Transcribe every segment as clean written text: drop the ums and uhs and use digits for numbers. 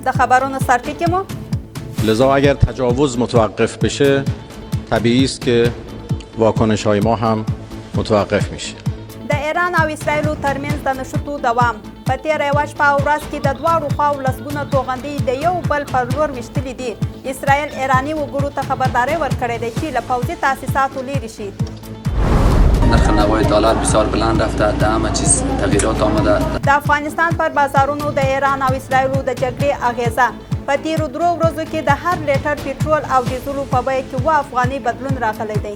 د خبرونو سرټکي مو لذا اگر تجاوز متوقف بشه طبیعی است که واکنش های ما هم متوقف میشه. د ایران او اسراییلو ترمنځ د نښتو دوام په تېره یوه شپه او ورځ کې د دواړو خواوو لسګونه توغندۍ د یو بل پر لور ویشتلي دي. اسراییل ایراني وګړو ته خبرداری ورکړی دی چې له پوځي تاسیساتو لیرې شي. نرخ نوای دلار بسیار بلند رفته، در همه چیز تغییرات آمده. د افغانستان پر بازارونو د ایران او اسراییلو د جګړې اغېزه، په تېرو درو ورځو کې د هر لیټر پټرول او ډیزلو په بیه کې اووه افغانۍ بدلون راغلی دی.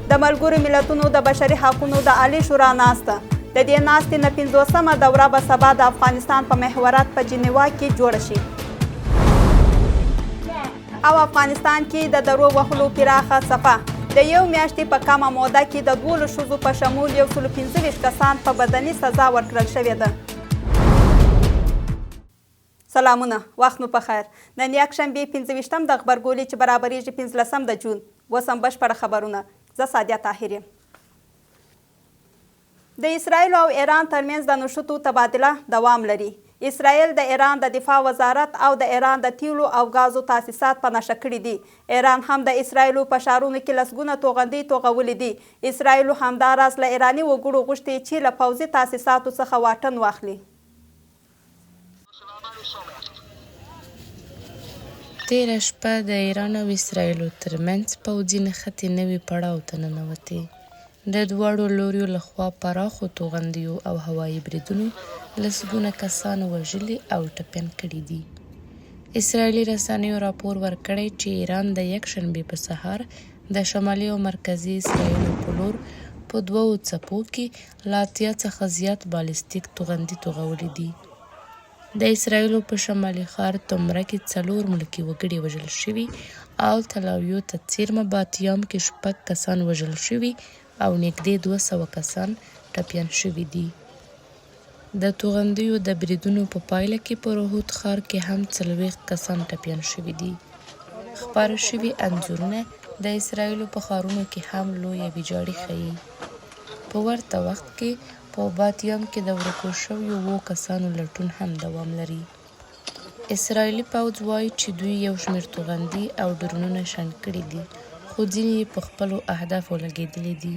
د ملګرو ملتونو د بشري حقونو د عالي شورا ناسته، د دې ناستې نه پنځوسمه دوره به سبا د افغانستان په محورت په جنیوا کې جوړه شي. او افغانستان کې د درو وهلو پراخه څپه، د یو میاشتې په کمه موده کې د 12 ښځو په شمول 125 کسان په بدني سزا ورکړل شوې ده. سلامونه، وخت مو په خیر. نن یکشنبه 25 د غبرګولي چې برابرېږي 15 د جون. اوس هم بشپړه خبرونه. زه سعدیه طاهر یم. د اسراییل او ایران ترمنځ د نښتو تبادله دوام لري. اسراییل د ایران د دفاع وزارت او د ایران د تیلو او ګازو تاسیسات په نښه کړي دي. ایران هم د اسراییلو په ښارونو کې لسګونه توغندۍ توغولي دي. اسراییلو همداراز له ایراني وګړو غوښتي چې له پوځي تاسیساتو څخه واټن واخلي. تېره شپه د ایران او اسراییلو ترمنځ پوځي نښتې نوي پړاو ته ننوتې. د دواړو لوریو له خوا پراخو توغندیو او هوایي بریدونو لسګونه کسان وژلي او ټپیان کړي دي. اسراییلي رسنیو راپور ورکړی چې ایران د یکشنبې په سهار د شمالي او مرکزي اسراییلو په لور په دوو څپو کې له 80 څخه زیات بالستیک توغندي توغولي دي. د اسراییلو په شمالي ښار تمره کې څلور ملکي وګړي وژل شوي او تلاویو ته څېرمه باتیام کې شپږ کسان وژل شوي او نږدې 200 کسان ټپیان شوي دي. د توغندیو د بریدونو په پایله کې په روهوت ښار کې هم 40 کسان ټپیان شوي دي. خپاره شوي انځورونه د اسراییلو په ښارونو کې هم لویه ویجاړي ښيي. په ورته وخت کې په بات یام کې د ورکو شویو اوو کسانو لټون هم دوام لري. اسراییلي پوځ وايي چې دوی یو شمېر توغندي او ډرونونه شنډ کړي دي، خو ځینې یې په خپلو اهدافو لګېدلي دي.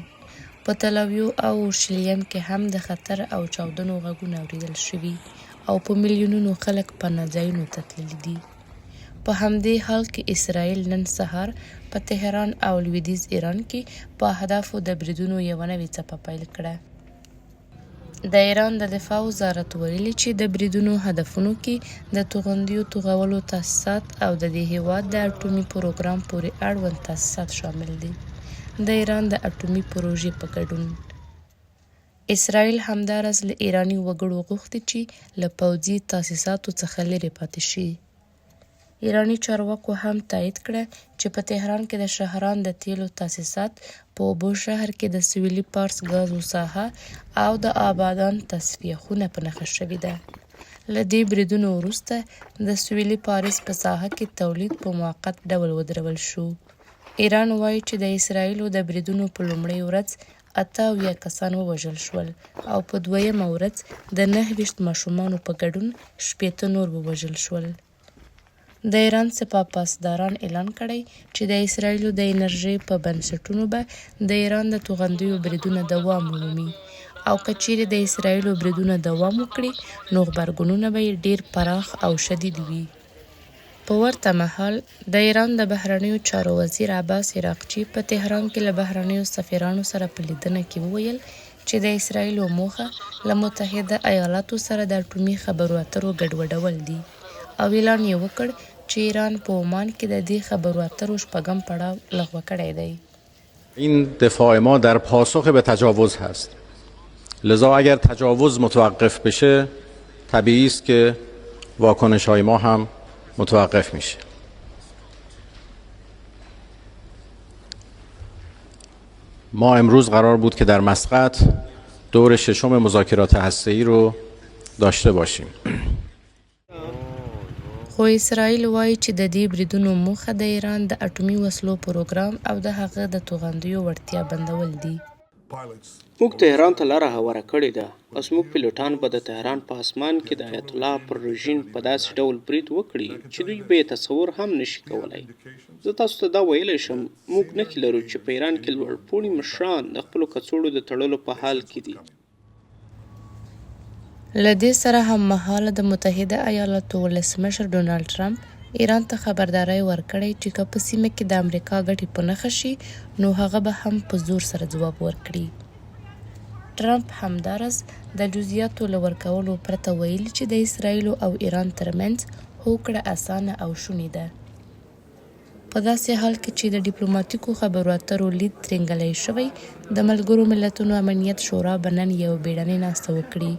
په تلاویو او اورشلیم کې هم د خطر او چاودنو غږونه اورېدل شوي او په میلیونونو خلک پناه ځایونو ته تللي دي. په همدې حال کې اسراییل نن سهار په تهران او لویدیځ ایران کې په اهدافو د بریدونو یوه نوې څپه پیل کړه. د ایران د دفاع وزارت ویلي چې د بریدونو هدفونو کې د توغندیو توغولو تاسیسات او د دې هېواد د اټومي پروګرام پورې اړوند تاسیسات شامل دي، د ایران د اټومي پروژې په ګډون. اسراییل همداراز له ایراني وګړو غوښتي چې له پوځي تاسیساتو څخه لرې پاتې شي. ایراني چارواکو هم تایید کړه چې په تهران کې د شهران د تیلو تاسیسات، په بوشهر کې د سویلي پارس ګازو ساحه او د آبادان تصفیه خونه په نښه شوې ده. له دې بریدونو وروسته د سویلي پاریس په ساحه کې تولید په موقت ډول ودرول شو. ایران وايي چې د اسراییلو د بریدونو په لومړۍ ورځ 78 کسان ووژل شول او په دویمه ورځ د 29 ماشومانو په ګډون 60 نور ووژل شول. د ایران سپاه پاسداران اعلان کړی چې د اسراییلو د انرژۍ په بنسټونو به د ایران د توغندیو بریدونه دوام ومومي او که چیرې د اسراییلو بریدونه دوام وکړي نو غبرګونونه به یې ډیر پراخ او شدید وي. په ورته مهال، د ایران د بهرنیو چارو وزیر عباس عراقچي په تهران کې له بهرنیو سفیرانو سره په لیدنه کې وویل چې د اسراییلو موخه له متحده ایالاتو سره د اټومي خبرو اترو ګډوډول دي او اعلان یې وکړ چې ایران په عمان کې د دې خبرو اترو شپږم پړاو لغوه کړی دی. این دفاع ما در پاسخ به تجاوز هست لذا اگر تجاوز متوقف بشه طبیعی است که واکنش های ما هم متوقف میشه. ما امروز قرار بود که در مسقط دور ششم مذاکرات هسته‌ای رو داشته باشیم. خو اسراییل وايي چې د دې بریدونو موخه د ایران د اټومي وسلو پروګرام او د هغه د توغندیو وړتیا بندول دي. موږ تهران ته لاره هواره کړې ده او زموږ پیلوټان به د تهران په اسمان کې د ایت الله پر رژیم په داسې ډول برید وکړي چې دوی به یې تصور هم نه شي کولای. زه تاسو ته دا ویلی شم، موږ نښې لرو چې په ایران کې لوړ پوړي مشران د خپلو کڅوړو د تړلو په حال کې دي. له دې سره هممهاله د متحده ایالاتو ولسمشر ډونالډ ټرمپ ایران ته خبرداری ورکړی چې که په سیمه کې د امریکا ګټې په نښه شي نو هغه به هم په زور سره ځواب ورکړي. ټرمپ همداراز د جزییاتو له ورکولو پرته ویلي چې د اسراییلو او ایران ترمنځ هوکړه اسانه او شونې ده. په داسې حال کې چې د ډیپلوماتیکو خبرو اترو لید ترینګلی شوی، د ملګرو ملتونو امنیت شورا به نن یوه بیړنۍ ناسته وکړي،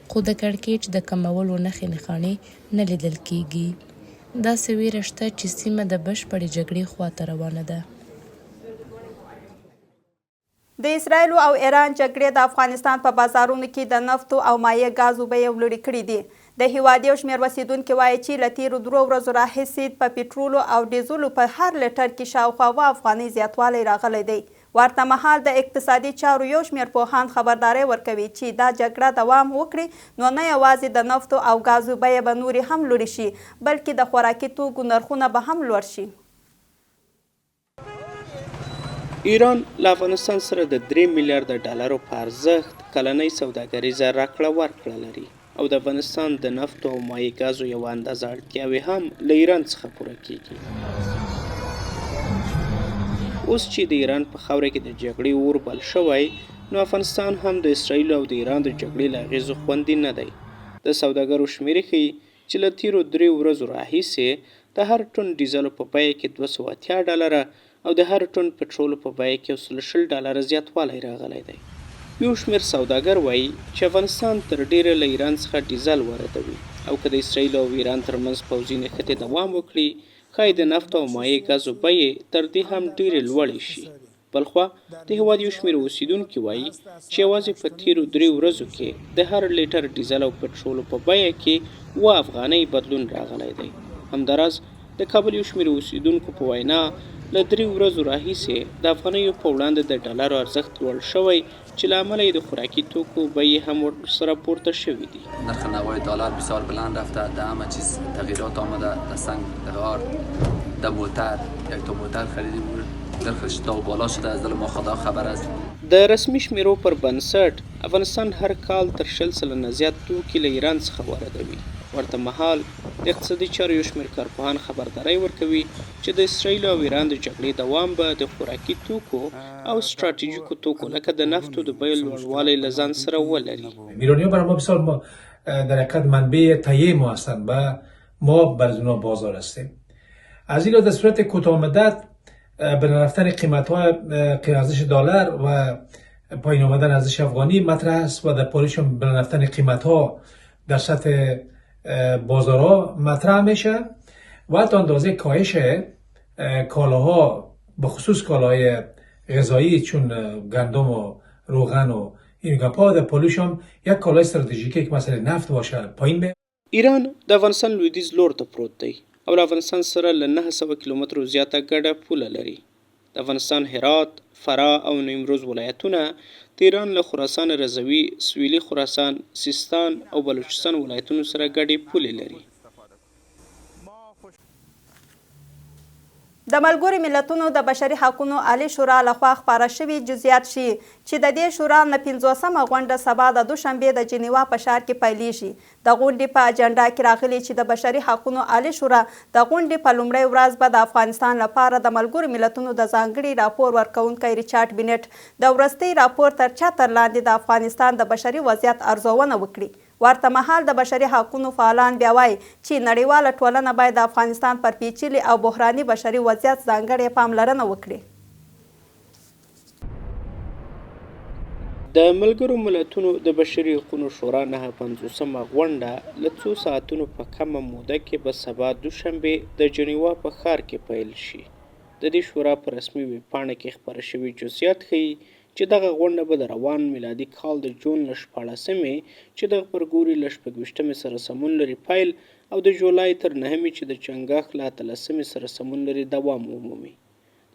خو د کړکېچ د کمولو نښې نښانې نه لیدل کېږي. داسې وېره شته چې سیمه د بشپړې جګړې خواته روانه ده. د اسراییلو او ایران جګړې د افغانستان په بازارونو کې د نفتو او مایع ګازو بیې لوړې کړې دي. د هېواد یو شمېر اوسېدونکي وايي چې له تېرو درو ورځو راهیسې په پټرولو او ډیزلو په هر لټر کې شاوخوا اوه افغانۍ زیاتوالی راغلی دی. ورته مهال د اقتصادي چارو یو شمېر پوهان خبرداری ورکوي چې دا جګړه دوام وکړي نو نه یوازې د نفتو او ګازو بیې به نورې هم لوړې شي بلکې د خوراکي توکو نرخونه به هم لوړ شي. ایران له افغانستان سره د درې میلیارده ډالرو په ارزښت کلنۍ سوداګریزه راکړه ورکړه لري او د افغانستان د نفتو او مایع ګازو یوه اندازه اړتیاوې هم له ایران څخه پوره کیږي. اوس چې د ایران په خاوره کې د جګړې اور بل شوی، نو افغانستان هم د اسراییل او د ایران د جګړې له اغېزو خوندي نه دی. د سوداګرو شمېرې ښيي چې له تېرو دریو ورځو راهیسې د هر ټن ډیزلو په بیه کې 280 ډالره او د هر ټن پټرولو په بیه کې 120 ډالره زیاتوالی راغلی دی. یو شمېر سوداګر وايي چې افغانستان تر ډېره له ایران څخه ډیزل واردوي او که د اسراییل او ایران ترمنځ پوځي نښتې دوام وکړي، ښايي د نفتو او مایع ګازو بیې تر دې هم ډېرې لوړې شي. بلخوا د هېواد یو شمېر اوسېدونکي وايي چې یوازې په تېرو درې ورځو کې د هر لیټر ډیزل او پټرولو په بیه کې اووه افغانۍ بدلون راغلی دی. همداراز د کابل یو شمېر اوسېدونکو په وینا، له درې ورځو راهیسې د افغانیو په وړاندې د ډالرو ارزښت لوړ شوی چې له امله یې د خوراکي توکو بیې هم ورسره پورته شوې دي. نرخ نوای دلار بسیار بلند رفته ده همه چیز تغییرات آمده ده سنگ ده آرد ده موتر یک تا موتر خریدیم نرخش تا بالا شده از دل ما خدا خبر است. د رسمي شمېرو پر بنسټ، افغانستان هر کال تر 20% زیات توکي له ایران څخه واردوي. ورته مهال، د اقتصادي چارو یو شمېر کارپوهان خبرداری ورکوي چې د اسراییل او ایران د جګړې دوام به د خوراکي توکو او ستراتیژیکو توکو لکه د نفتو د بیو لوړوالی له ځان سره ولري. ایرانی برای ما بسیار ما در حقیقت منبع تهیه ما هستند و ما بر از بازار هستیم. از این در صورت کوتاه مدت به رفتن قیمت های ارزش دلار و پایین آمدن ارزش افغانی مطرح است و در پاریش هم به رفتن قیمت ها در سطح بازارها مطرح میشه و تا اندازه کاهش کالاها به خصوص کالاهای غذایی چون گندم و روغن و این گپا در پالوش هم یک کالای استراتژیکی که مثلا نفت باشه پایین به ایران د افغانستان لویدیځ لور ته پروت دی او له افغانستان سره له 900 کیلومترو زیاته ګډه پوله لري. د افغانستان هرات، فراه او نیمروز ولایتونه د ایران له خراسان رضوي، سویلي خراسان، سیستان او بلوچستان ولایتونو سره ګډې پولې لري. د ملګرو ملتونو د بشري حقونو عالي شورا له خوا خپاره شوي جزیات ښيي چې د دې شورا نه پنځوسمه غونډه سبا د دوشنبې د جنیوا په ښار کې پیلیږي. د غونډې په اجنډا کې راغلي چې د بشري حقونو عالي شورا د غونډې په لومړۍ ورځ به د افغانستان لپاره د ملګرو ملتونو د ځانګړي راپور ورکوونکی ریچارډ بینټ د وروستي راپور تر چتر لاندې د افغانستان د بشري وضعیت ارزونه وکړي. ورته مهال د بشري حقونو فعالان بیا وايي چې نړیواله ټولنه باید د افغانستان پر پېچلي او بحراني بشري وضعیت ځانګړې پاملرنه وکړي. د ملګرو ملتونو د بشري حقونو شورا نهه پنځوسمه غونډه له څو ساعتونو په کمه موده کې به سبا دوشنبه د جنیوا په ښار کې پیل شي. د دې شورا په رسمي ویبپاڼه کې خپاره شوي جزیات ښيي چې دغه غونډه به د روان میلادي کال د جون له شپاړسمې چې د غبرګوري له شپږویشتمې سره سمون لري پیل او د جولای تر نهمې چې د چنګاښ له اتلسمې سره سمون لري دوام ومومي.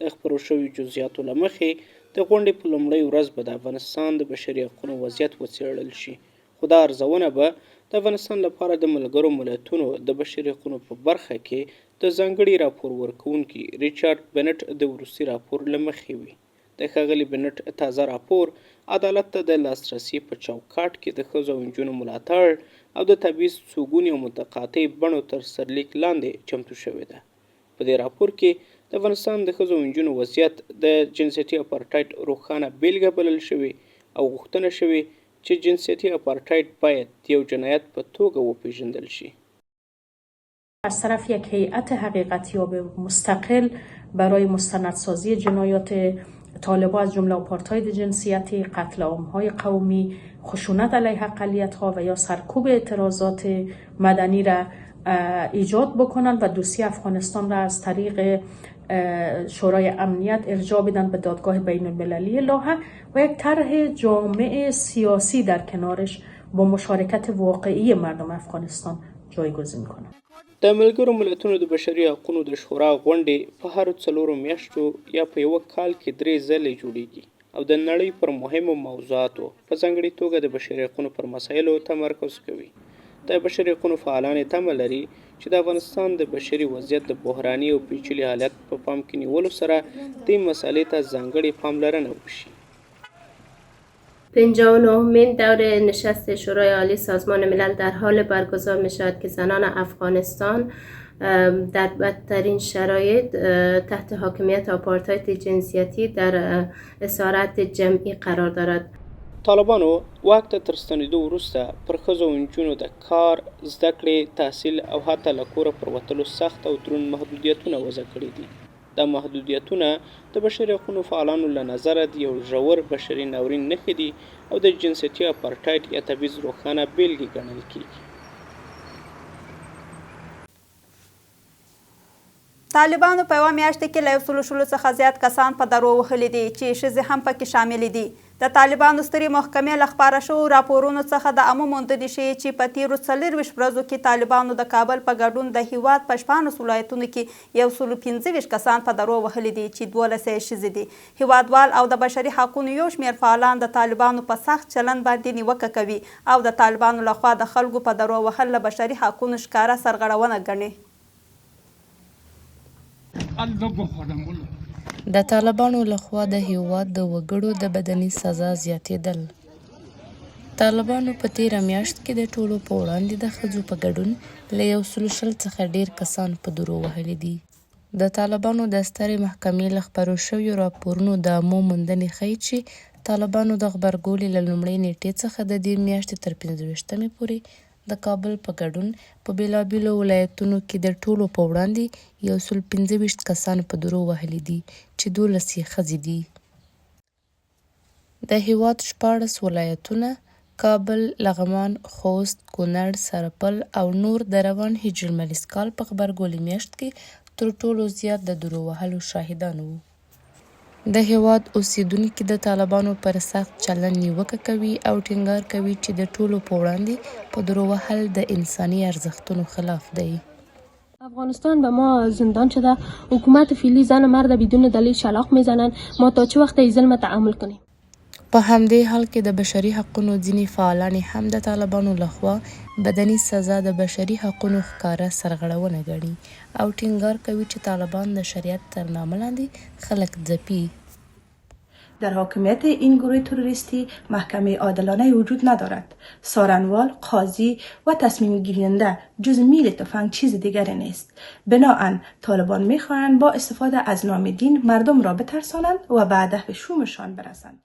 د خپرو شویو جزیاتو له مخې د غونډې په لومړۍ ورځ به د افغانستان د بشري حقونو وضعیت وڅېړل شي. خو دا ارزونه به د افغانستان لپاره د ملګرو ملتونو د بشري حقونو په برخه کې د ځانګړي راپور ورکوونکي ریچارډ بنټ د وروستي راپور له مخې وي. د ښاغلي بنټ تازه راپور عدالت ته د لاسرسي په چوکاټ کې د ښځو او نجونو ملاتړ او د تبعیض څوګوني او متقاطع بڼو تر سرلیک لاندې چمتو شوې ده. په دې راپور کې د افغانستان د ښځو او نجونو وضعیت د جنسیتي اپارټایډ روښانه بېلګه بلل شوې او غوښتنه شوې چې جنسیتي اپارټایډ باید د یو جنایت په توګه وپېژندل شي. از طرف یک هیئت حقیقتیاب مستقل برای مستندسازی جنایات طالبا از جمله آپارتاید جنسیتی، قتل عامهای قومی، خشونت علیه اقلیت ها و یا سرکوب اعتراضات مدنی را ایجاد بکنند و دوسیه افغانستان را از طریق شورای امنیت ارجاع بدن به دادگاه بین المللی لاهه و یک طرح جامع سیاسی در کنارش با مشارکت واقعی مردم افغانستان جایګزین کنند. د ملګرو ملتونو د بشري حقونو د شورا غونډې په هرو څلورو میاشتو یا په یوه کال کې درې ځلې جوړېږي او د نړۍ پر مهمو موضوعاتو په ځانګړي توګه د بشري حقونو پر مسایلو تمرکز کوي. د بشري حقونو فعالان تمه لري چې د افغانستان د بشري وضعیت د بحراني او پیچلي حالت په پام کې نیولو سره دې مسئلې ته ځانګړې پاملرنه وشي. 59مین دور نشست شورای عالی سازمان ملل در حال برگزار می شود که زنان افغانستان در بدترین شرایط تحت حاکمیت آپارتاید جنسیتی در اسارت جمعی قرار دارد. طالبانو واک ته تر ستنېدو وروسته پر ښځو او نجونو د کار، زده کړې، تحصیل او حتی له کوره پر وتلو سخت او دروند محدودیتونه وضع کړي دي. دا محدودیتونه د بشري حقونو فعالانو له نظره د یو ژور بشري ناورین نښې دي او د جنسیتي اپارټایډ یا تبعیض روښانه بېلګې ګڼل کېږي. طالبانو په یوه میاشت کې له یو سلو شلو څخه زیات کسان په درو وهلي دي چې ښځې هم پکې شاملې دي. د طالبانو سترې محکمې له خپاره شوو راپورونو څخه د عامه موندنې ښيي چې په تېرو 24 ورځو کې طالبانو د کابل په ګډون د هېواد په 16 ولایتونو کې یو سلو 25 کسان په درو وهلي دي چې 12 یې ښځې دي. هېوادوال او د بشري حقونو یو شمېر فعالان د طالبانو په سخت چلند باندې نیوکه کوي او د طالبانو له خوا د خلکو په درو وهل له بشري حقونو ښکاره سرغړونه ګڼي. د طالبانو له خوا د هېواد د وګړو د بدني سزا زیاتېدل. طالبانو په تېره میاشت کې د ټولو په وړاندې د ښځو په ګډون له یو سلو 20 څخه ډېر کسان په درو وهلي دي. د طالبانو د سترې محکمې له خپرو شویو راپورونو د عامو موندنې ښيي چې طالبانو د غبرګولي له لومړۍ نېټې څخه د دې میاشتې تر 25مې پورې د کابل په ګډون په بېلابېلو ولایتونو کې د ټولو په وړاندې یو سل 25 کسان په درو وهلي دي چې 12 یې ښځې دي. د هېواد 16 ولایتونه، کابل، لغمان، خوست، کونړ، سرپل او نور د روان هجري لمریز کال په غبرګولي میاشت کې تر ټولو زیات د درو وهلو شاهدان وو. د هېواد اوسېدونکي د طالبانو پر سخت چلند نیوکه کوي او ټینګار کوي چې د ټولو په وړاندې په درو وهل د انساني ارزښتونو خلاف دی. افغانستان به ما زندان شده حکومت فعلی زن و مرد بدون دلیل شلاق میزنند ما تا چه وقت ای ظلم تحمل کنیم. په همدې حال کې د بشري حقونو ځینې فعالانې هم د طالبانو له خوا بدني سزا د بشري حقونو ښکاره سرغړونه ګڼي او ټینګار کوي چې طالبان د شریعت تر نامه لاندې خلک ځپي. در حاکمیت این گروه تروریستی محکمه عادلانه وجود ندارد. سارنوال، قاضی و تصمیم گیرنده جز میل تفنگ چیز دیگری نیست. بناءً طالبان میخواهند با استفاده از نام دین مردم را بترسانند و به هدف شومشان برسند.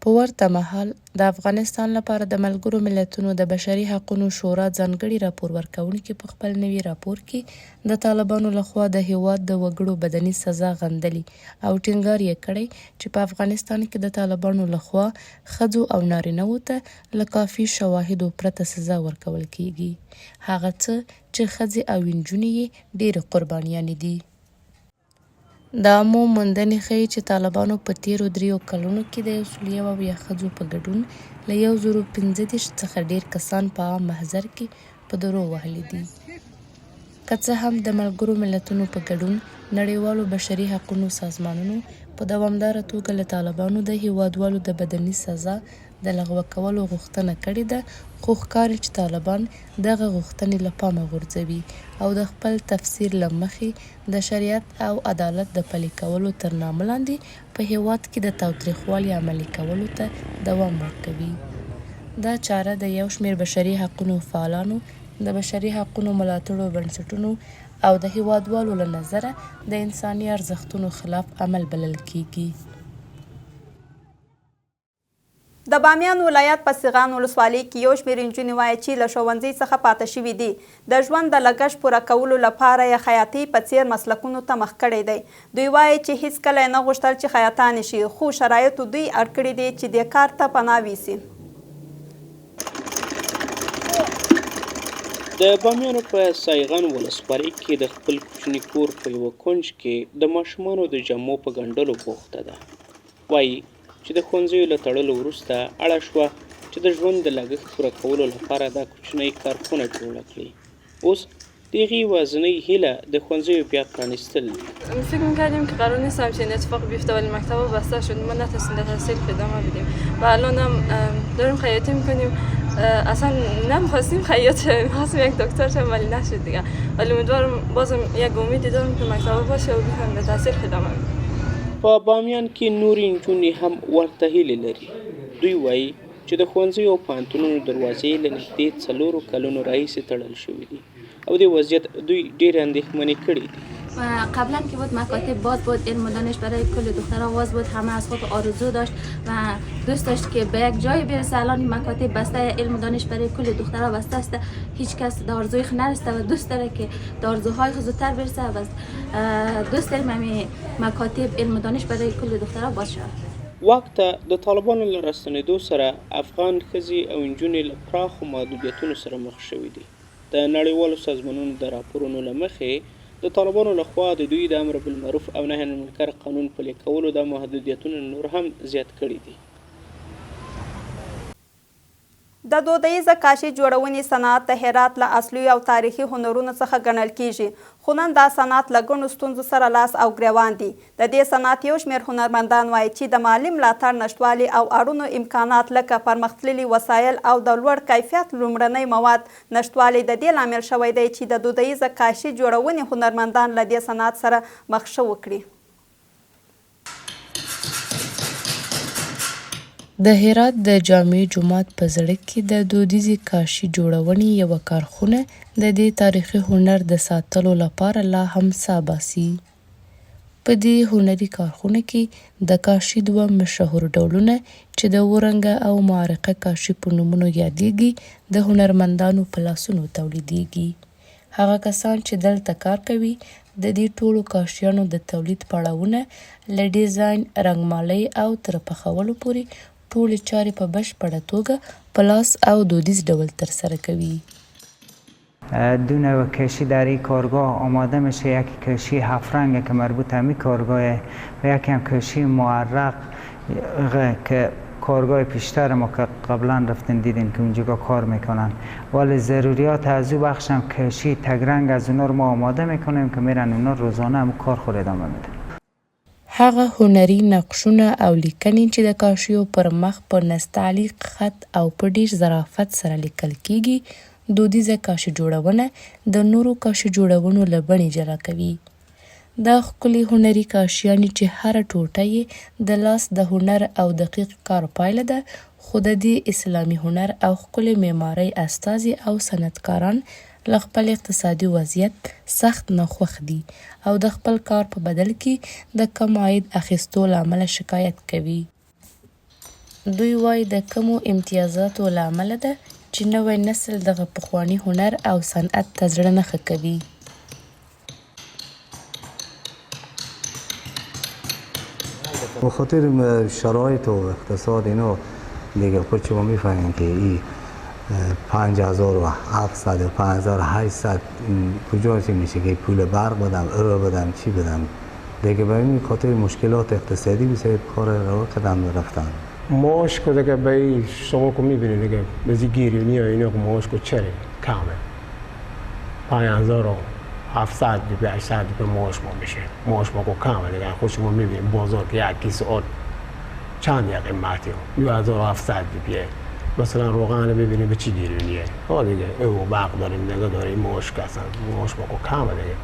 په ورته مهال، د افغانستان لپاره د ملګرو ملتونو د بشري حقونو شورا ځانګړي راپور ورکوونکي په خپل نوي راپور کې د طالبانو له خوا د هېواد د وګړو بدني سزا غندلې او ټینګار یې کړی چې په افغانستان کې د طالبانو له خوا ښځو او نارینه وو ته له کافي شواهدو پرته سزا ورکول کېږي، هغه څه چې ښځې او نجونې یې ډېرې قربانیانې دي. د عامو موندنې ښيي چې طالبانو په تېرو درېیو کلونو کې د یو سل 71 ښځو په ګډون له یو زرو 35 څخه ډېر کسان په عام محضر کې په درو وهلي دي. که څه هم د ملګرو ملتونو په ګډون نړیوالو بشري حقونو سازمانونو په دوامداره توګه له طالبانو د هېوادوالو د بدني سزا د لغوه کولو غوښتنه کړې ده، خو ښکاري چې طالبان دغه غوښتنې له پامه غورځوي او د خپل تفسیر له مخې د شریعت او عدالت د پلي کولو تر نامه لاندې په هېواد کې د تاوتریخوالي عملي کولو ته دوام ورکوي. دا چاره د یو شمېر بشري حقونو فعالانو، د بشري حقونو ملاتړو بنسټونو او د هېوادوالو له نظره د انساني ارزښتونو خلاف عمل بلل کېږي. د بامیان ولایت په سیغان ولسوالۍ کې یو شمېر نجونې وايي چې له ښوونځي څخه پاتې شوې دي، د ژوند د لګښت پوره کولو لپاره یې خیاطۍ په څېر مسلکونو ته مخ کړی دی. دوی وايي چې هېڅکله یې نه غوښتل چې خیاطانې شي، خو شرایطو دوی اړ کړي دي چې دې کار ته پناه ویسي. د بامیانو په سایغان ولسوالۍ کې د خپل کوچني کور په یوه کونج کې د ماشومانو د جامو په ګنډلو بوخته ده. وايي چې د ښوونځیو له تړلو وروسته اړه شوه چې د ژوند د لګښت پوره کولو لپاره دا کوچنۍ کارخونه جوړه کړي. اوس د هغې یوازینۍ هیله د ښوونځیو بیا پرانیستل دي. فکر میکردیم که قرار نیست همچین اتفاق بیفته، ولی مکتب بسته شد، ما نتونستیم در تحصیل ادامه بدیم و الان هم داریم خیاطی میکنیم. اصلا نمیخواستیم خیاط شویم، میخواستیم یک دکتر شویم ولی نشد دیگه، ولی امیدوارم بازم یک امیدی دارم که مکتب باشه و بتونیم به تحصیل ادامه بدیم. په بامیان کې نورې نجونې هم ورته هیلې لري. دوی وایي چې د ښوونځیو او پوهنتونونو دروازې له نږدې 4 کلونو راهیسې تړل شوې دي او دې وضعیت دوی ډېرې اندېښمنې کړې دي. قبلا که بود مکاتب باز بود، علم و دانش برای کل دخترها باز بود، همه از خود آرزو داشت و دوست داشت که به یک جای برسه. الان مکاتب بسته، علم و دانش برای کل دخترها بسته است، هیچ کس در آرزوی خود نرسیده و دوست داره که در آرزوهای خود زودتر برسه و دوست داریم همین مکاتب علم و دانش برای کل دخترها باز شود. واک ته د طالبانو له راستنېدو سره افغان ښځې او نجونې له پراخو محدودیتونو سره مخ شوې دي. د نړیوالو سازمانونو د راپورونو له مخې د طالبانو لخوا د دوی د امر بالمعروف او نهی عن المنکر قانون پلي کولو دا محدودیتونه نور هم زیات کړي دي. د دودیزه کاشي جوړونې صنعت د هرات له اصلي او تاریخي هنرونو څخه ګڼل کیږي، خو نن دا صنعت له ګڼو ستونزو سره لاس او ګریوان دي. د دې صنعت یو شمېر هنرمندان وایي چې د مالي ملاتړ نشتوالي او اړینو امکانات لکه پرمختللي وسایل او د لوړ کیفیت لومړني مواد نشتوالی د دې لامل شوی دی چې د دودیزه کاشي جوړونې هنرمندان له دې صنعت سره مخ ښه وکړي. د هرات د جامع جومات په زړه کې د دودیزې کاشي جوړونې یوه کارخونه د دې تاریخي هنر د ساتلو لپاره لا هم ساه باسي. په دې هنري کارخونه کې د کاشي دوه مشهور ډولونه چې د اورنګه او معرقه کاشي په نومونو یادېږي، د هنرمندانو په لاسونو تولیدېږي. هغه کسان چې دلته کار کوي، د دې ټولو کاشیانو د تولید پړاوونه له ډیزاین، رنګمالۍ او تر پخولو پورې ټولې چارې په بشپړه توګه په لاس او دودیز ډول ترسره کوي. دو نوع کشی در این کارگاه آماده میشه، یکی کشی هفت رنگه که مربوط همی کارگاه و یکی هم کشی معرق که کارگاه پیشتر ما که قبلا رفتن دیدین که اونجا کار میکنن، ولی ضروریات از او بخش هم کشی تگرنگ از اونا رو ما آماده میکنیم که میرن اونا روزانه هم کار خود ادامه میدن. هغه هنري نقشونه او لیکنې چې د کاشیو پر مخ په نستعلیق خط او په ډېر ظرافت سره لیکل کېږي، دودیزه کاشي جوړونه د نورو کاشي جوړونو له بڼې جلا کوي. دا ښکلې هنري کاشیانې چې هره ټوټه یې د لاس د هنر او دقیق کار پایله ده، خو د دې اسلامي هنر او ښکلې معمارۍ استازي او صنعتکاران له خپل اقتصادي وضعیت سخت ناخوښ دي او د خپل کار په بدل کې د کم عاید اخیستو له امله شکایت کوي. دوی وايي د کمو امتیازاتو له امله ده چې نوی نسل دغه پخواني هنر او صنعت ته زړه نه ښه کوي. به خاطر شرایط و اقتصاد اینا دیگه خود شما میفهمین که این 5700 و 5800 کجا چی میشه که پول برق بدم، او بدم، چی بدم دیگه. به این خاطر مشکلات اقتصادی بسیار کار رو کردم رفتن. معاش که دیگه به شما که میبینید دیگه بزی گیرونی ها اینا که معاش که چره کمه، 5700 به 800 به معاش ما میشه. معاش ما که کمه دیگه، خود شما میبینید بازار که یک کیسه آرد چند یه قیمتی 2700 بیه مثلا روغن ببینیم به چی گیرونیه. ها دیگه او برق داریم نگاه داریم معاش کسن معاش با کمه دیگه.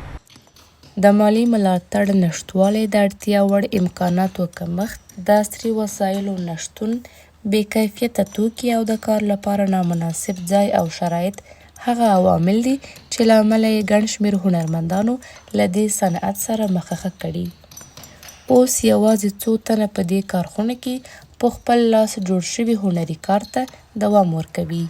د مالي ملاتړ نشتوالی، د اړتیا وړ امکاناتو کمښت، د عصري وسایلو نشتون، بې کیفیته توکي او د کار لپاره نامناسب ځای او شرایط هغه عوامل دي چې له امله یې ګڼ شمېر هنرمندانو له دې صنعت سره مخه ښه کړې. اوس یوازې څو تنه په دې کارخونه کې په خپل لاس جوړ شوي هنري کار ته دوام ورکوي.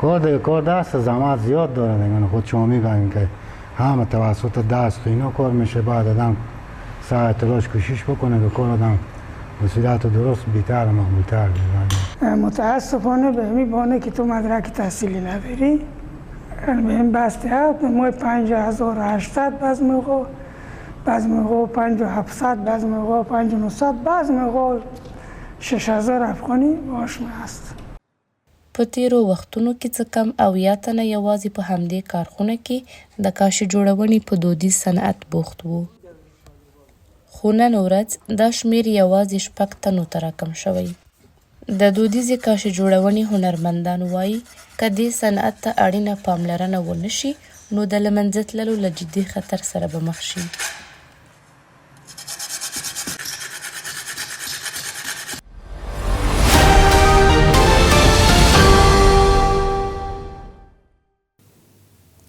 کار دیگه کار دست زحمت زیاد داره دیگه، خود شما میفهمید که همه توسط دست و اینا کار میشه. بعد آدم سعی تلاش کوشش بکنه که کار آدم به صورت درست بهتر و مقبولتر بشه. متاسفانه به همین بانه که تو مدرک تحصیلی نداری به این بسته به ما 5800 بعض موقع، بعض موقع 5700، بعض موقع 5900، بعض موقع 6000 افغانی باش هست. په تېرو وختونو کې څه کم 70 تنه یوازې په همدې کارخونه کې د کاشي جوړونې په دودیز صنعت بوخت وو، خو نن ورځ دا شمېر یوازې 6 تنو ته راکم شوی. د دودیزې کاشي جوړونې هنرمندان وايي، که دې صنعت ته اړینه پاملرنه ونه شي، نو د له منځه تللو له جدي خطر سره به مخ شي.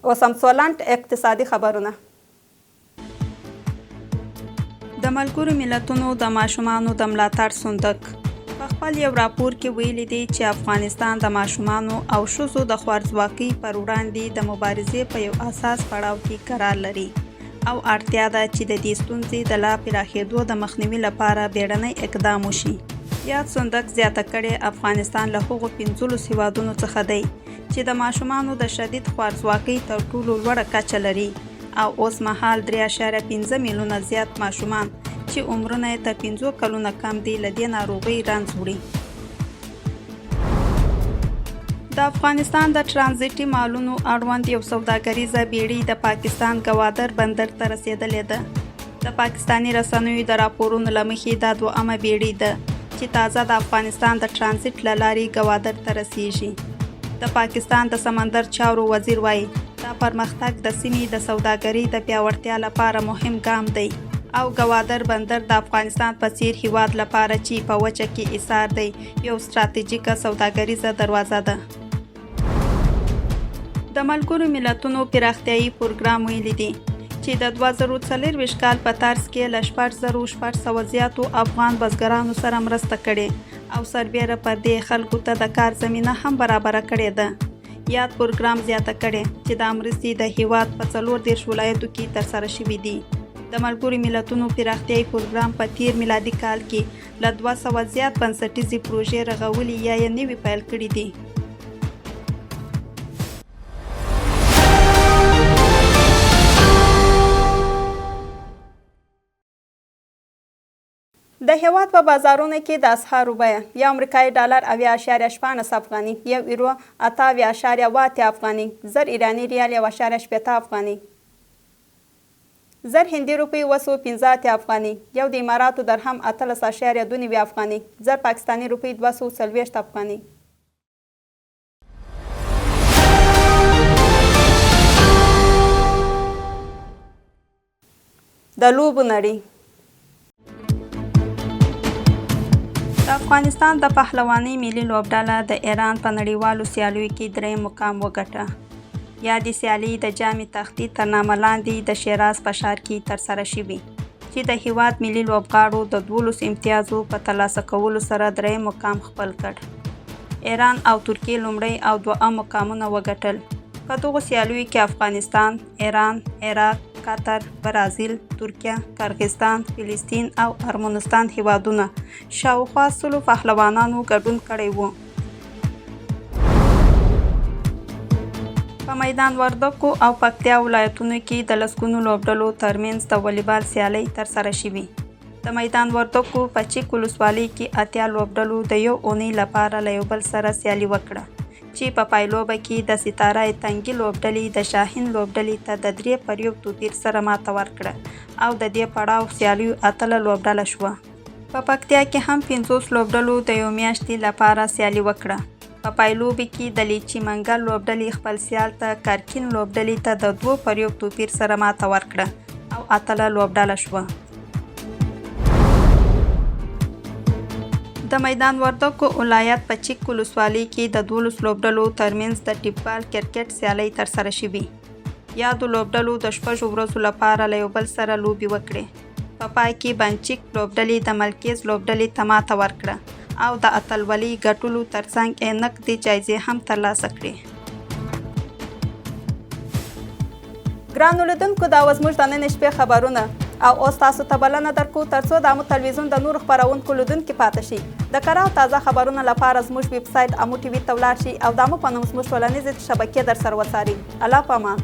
اوس هم څو لنډ اقتصادي خبرونه. د ملګرو ملتونو د ماشومانو د ملاتړ صندوق په خپل یو راپور کې ویلي دي چې افغانستان د ماشومانو او ښځو د خوارځواکۍ پر وړاندې د مبارزې په یو اساس پړاو کې قرار لري او اړتیا ده چې د دې ستونزې د لا پراخېدو د مخنیوي لپاره بیړنی اقدام وشي. یاد صندوق زیاته کړې، افغانستان له هغو 15 هیوادونو څخه دی چې د ماشومانو د شدید خوارځواکۍ تر ټولو لوړه کچه لري او اوس مهال 3.5 میلیونه زیات ماشومان چې عمرونه یې تر 5 کلونو کم دي له دې ناروغۍ رنځ وړي. د افغانستان د ترانزیټي مالونو اړوند یو سوداګریزه بیړۍ د پاکستان ګوادر بندر ته رسېدلې ده. د پاکستاني رسنیو د راپورونو له مخې دا دوهمه بیړۍ ده چې تازه د افغانستان د ترانزیټ له لارې ګوادر ته رسیږي. د پاکستان د سمندر چارو وزیر وایي، دا پرمختګ د سیمې د سوداګرۍ د پیاوړتیا لپاره مهم ګام دی او ګوادر بندر د افغانستان په څیر هیواد لپاره چې په وچه کې ایسار دی یو ستراتیژیکه سوداګریزه دروازه ده. د ملګرو ملتونو پراختیایي پروګرام ویلي دي چې د 2024 کال په ترڅ کې له 6600 زیاتو افغان بزګرانو سره مرسته کړې او سربېره پر دې خلکو ته د کار زمینه هم برابره کړې ده. یاد پروګرام زیاته کړې چې دا مرستې د هیواد په 34 ولایتو کې ترسره شوې دي. د ملګرو ملتونو پراختیایي پروګرام په تیر میلادي کال کې له 200 زیات بنسټیزې پروژې رغولي یا یې نوي پیل کړي دي. د هیواد په بازارونو کې د اسعارو بیه: یو امریکایي ډالر 70.16 افغاني، یو یورو 78.80 افغاني، 1000 ایراني ریال 1.60 افغاني، 1000 هندي روپۍ 785 افغاني، یو د اماراتو درهم 18.92 افغاني، 1000 پاکستاني روپۍ 240 افغاني. د لوبو نړۍ. د افغانستان د پهلوانۍ ملي لوبډله د ایران په نړیوالو سیالیو کې دریم مقام وګټه. یادې سیالۍ د جام تختي تر نامه لاندې د شیراز په ښار کې ترسره شوې چې د هیواد ملي لوبغاړو د 12 امتیازو په ترلاسه کولو سره دریم مقام خپل کړ. ایران او ترکیې لومړی او دوهم مقامونه وګټل. په دغو سیالیو کې افغانستان، ایران، عراق، قطر، برازیل، ترکیه، قرغیزستان، فلسطین او ارمنستان هیوادونه شاوخوا 100 پهلوانانو ګډون کړی وو. په میدان وردکو او پکتیا ولایتونو کې د لسګونو لوبډلو ترمنځ د والیبال سیالۍ ترسره شوې. د میدان وردکو په چک ولسوالۍ کې 80 لوبډلو د یو اونۍ لپاره له یو بل سره سیالي وکړه چې په پایلوبه کې د ستاره تنګي لوبډلې د شاهین لوبډلې ته د 3 پر 1 توپیر سره ماته ورکړه او د دې پړاو سیالیو اتله لوبډله شوه. په پکتیا کې هم 50 لوبډلو د یو میاشتې لپاره سیالي وکړه. په پایلوبې کې د لیچي منګل لوبډلې خپل سیال ته کرکین لوبډلې ته د 2 پر 1 توپیر سره ماته ورکړه او اتله لوبډله شوه. د میدان وردګو ولایت په چک ولسوالۍ کې د 12 لوبډلو ترمنځ د ټیپبال کرکټ سیالۍ ترسره شوې. یادو لوبډلو د 6 ورځو لپاره له یو بل سره لوبې وکړې. په پای کې بنچک لوبډلې د ملکیز لوبډلې ته ماته ورکړه او د اتلولۍ ګټلو ترڅنګ یې نقدي جایزې هم ترلاسه کړې. ګرانو لیدونکو، دا وه زموږ د نن شپې خبرونه او اوس تاسو ته بلنه درکو ترڅو د امو تلویزیون د نورو خپرونکو لیدونکي پاتې شئ. د کره او تازه خبرونو لپاره زموږ ویب سایټ امو ټي وي ته ولاړ شئ او د امو په نوم زموږ ټولنیزې شبکې در سره وڅارئ. الله په امان.